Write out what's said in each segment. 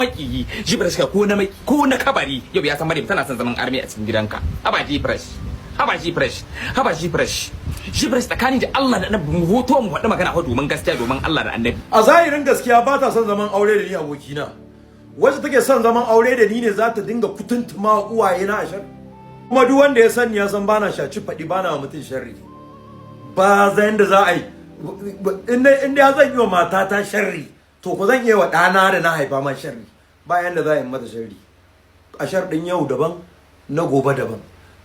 Makiyi G-Fresh ka ko na maki ko na kabari, yau ya san Maryam tana son zaman arme a cikin gidanka. Haba G-Fresh, haba G-Fresh, haba G-Fresh. G-Fresh, tsakani da Allah da Annabi, mu hoto mu faɗi magana fa domin gaskiya, domin Allah da Annabi. A zahirin gaskiya, ba ta son zaman aure da ni, abokina. Wacce take son zaman aure da ni ne za ta dinga kutuntuma uwaye na ashar? Kuma duk wanda ya sani ya san bana shaci faɗi, bana wa mutum sharri. Ba zan da za a yi in dai zan yi wa matata sharri, to ko zan iya wa ɗana da na haifa ma sharri. Bayan da za a yi mata sharri, ashar ɗin yau daban, na gobe daban.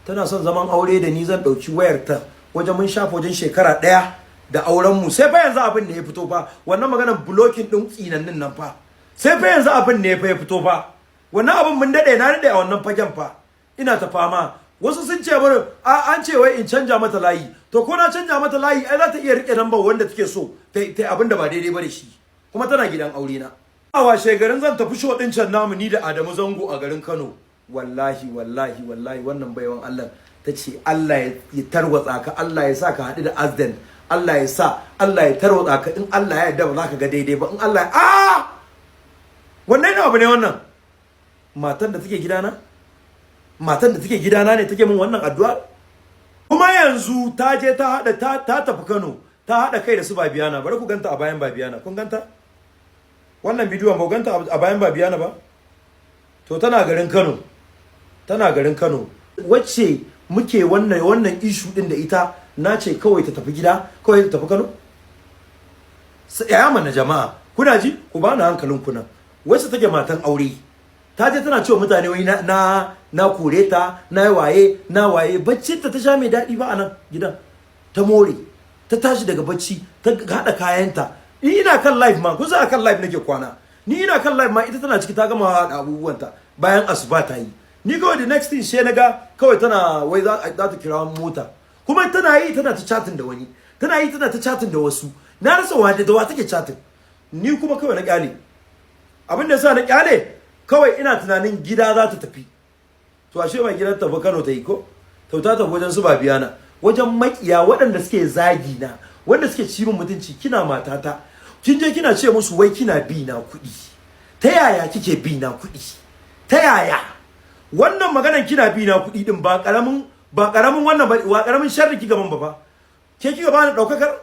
Tana son zaman aure da ni, zan ɗauki wayarta wajen mun shafa wajen shekara 1 da auren mu, sai fa yanzu abin ne ya fito fa. Wannan maganar blocking ɗin tsinannin nan fa, sai fa yanzu abin ne fa ya fito fa. Wannan abin mun daɗe, na daɗe a wannan fagen fa, ina ta fama. Wasu sun ce mana an ce wai in canja mata layi. To ko na canja mata layi, ai za ta iya rike number wanda take so ta abin da ba daidai ba da shi, kuma tana gidan aure na. A washe garin zan tafi show din can namu, ni da Adamu Zango a garin Kano. Wallahi, wallahi, wallahi, wannan baiwan Allah ta ce Allah ya tarwatsa ka, Allah ya sa ka haɗu da accident, Allah ya sa, Allah ya tarwatsa ka, in Allah ya yarda ba za ka ga daidai ba, in Allah ya wannan abu ne. Wannan matan da take gidana, matan da take gidana ne take min wannan addu'a. Kuma yanzu ta je ta hada ta tafi Kano, ta hada kai da su Babiyana. Bari ku ganta a bayan Babiyana. Kun ganta? Wannan bidiyon, ba ganta a bayan Babiyana ba? To tana garin Kano, tana garin Kano. Wacce muke wannan issue din da ita, na ce kawai ta tafi gida, kawai ta tafi Kano. Ya mana jama'a, kuna ji? Ku bani hankalin ku nan. Wacce take matan aure ta je tana cewa mutane wai na kore ta, na waye, na waye. Bacci ta sha mai daɗi ba a nan gidan, ta more, ta tashi daga bacci, ta haɗa kayanta. Ni ina kan live ma, kun san akan live nake kwana. Ni ina kan live ma, ita tana ciki ta gama haɗa abubuwanta bayan asuba ta yi. Ni kawai the next thing sai naga kawai tana wai za ta kira mota. Kuma tana yi tana ta chatting da wani, tana yi tana ta chatting da wasu. Na rasa wa da wa take chatting. Ni kuma kawai na kyale. Abin da yasa na kyale, kawai ina tunanin gida za ta tafi. To ashe ba gidan ta ba, Kano ta yi ko to ta tafi wajen su Babiyana, wajen makiya waɗanda suke zagi na, wanda suke ci min mutunci. Kina matata, kin je kina ce musu wai kina bi na kuɗi. Ta yaya kike bi na kuɗi? Ta yaya? Wannan maganan kina bi na kuɗi din ba karamin wannan ba karamin sharri kika ban ba fa. Ke kika bani daukakar?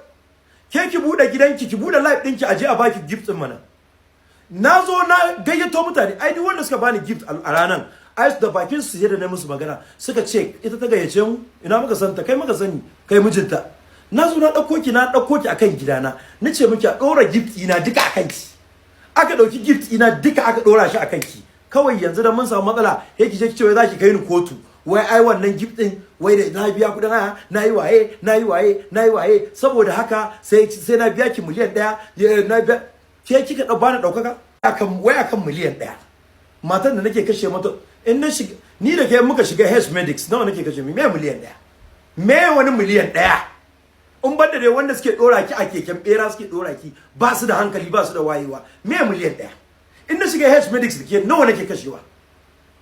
Ke ki bude gidanki, ki bude live ɗinki, aje a baki gift din mana. Na zo na gayyato mutane, ai duk wanda suka bani gift a ranan, ai da bakin su yadda na musu magana, suka ce ita ta gayyace mu, ina muka santa? Kai muka sani, kai mijinta. Na zo na dauko ki, na dauko ki akan gidana, na ce miki a dora gift ina duka akan ki. Aka dauki gift ina duka aka dora shi akan ki. Kawai yanzu da mun samu matsala, sai ki je ki ce wai zaki kai ni kotu, wai ai wannan gift din, wai da na biya kudin haya, na yi waye, na yi waye, na yi waye, saboda haka sai na biya ki miliyan 1 na biya. Ke kika da bani daukaka akan wai akan miliyan 1? Matan da nake kashe mata, in na shiga, ni da ke muka shiga Health Medics, nawa nake kashe? Me miliyan 1? Me wani miliyan 1? In banda dai wanda suke dora ki a keken bera, suke dora ki, ba su da hankali, ba su da wayewa. Me miliyan 1? In na shiga Health Medics da ke, nawa nake kashewa?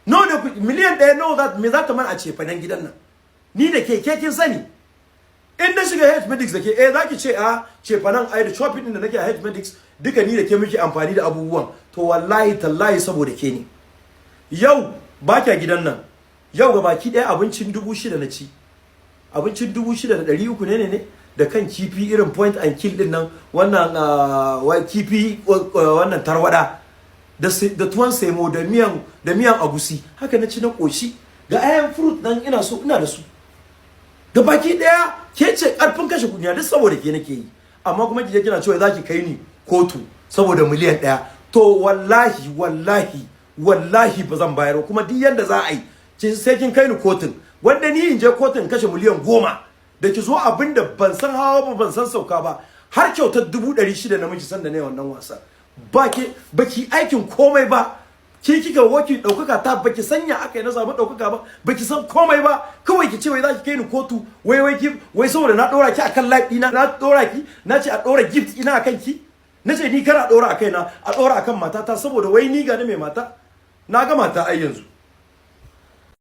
Nawa ne miliyan 1? Nawa za me za ta mana a cefanen gidan nan? Ni da ke, ke kin sani. In na shiga Health Medics da ke, eh, zaki ce a cefanen, ai da shopping din da nake a Health Medics duka ni da ke muke amfani da abubuwan. To wallahi tallahi, saboda ke ne yau ba kya gidan nan. Yau ga baki ɗaya abincin 6,000 na ci, abincin 6,300 ne da kan kifi irin point and kill din nan, wannan kifi, wannan tarwada da tuwon semo da miyan agusi. Haka na ci na koshi. Ga ayan fruit nan ina so, ina da su ga baki daya. Ke ce karfin kashe kudi, duk saboda ke nake yi. Amma kuma kije kina cewa zaki kai ni kotu saboda miliyan 1. To wallahi, wallahi, wallahi ba zan bayar. Kuma duk yanda za a yi sai kin kai ni kotun. Wanda ni in je kotun kashe miliyan 10 da ki zo abinda ban san hawa ba, ban san sauka ba. Har kyautar 600,000 namiji sanda ne wannan wasa, ba ke baki aikin komai ba. Ke kika waki daukaka ta, baki sanya aka yi na samu daukaka ba, baki san komai ba. Kawai ki ce wai za ki kai ni kotu, wai wai ki wai saboda na dora ki akan live dina, na dora ki, na ce a dora gift ina akan ki. Na ce ni kar a dora akai na, a dora akan matata, saboda wai ni ga ni mai mata. Na ga mata ai yanzu.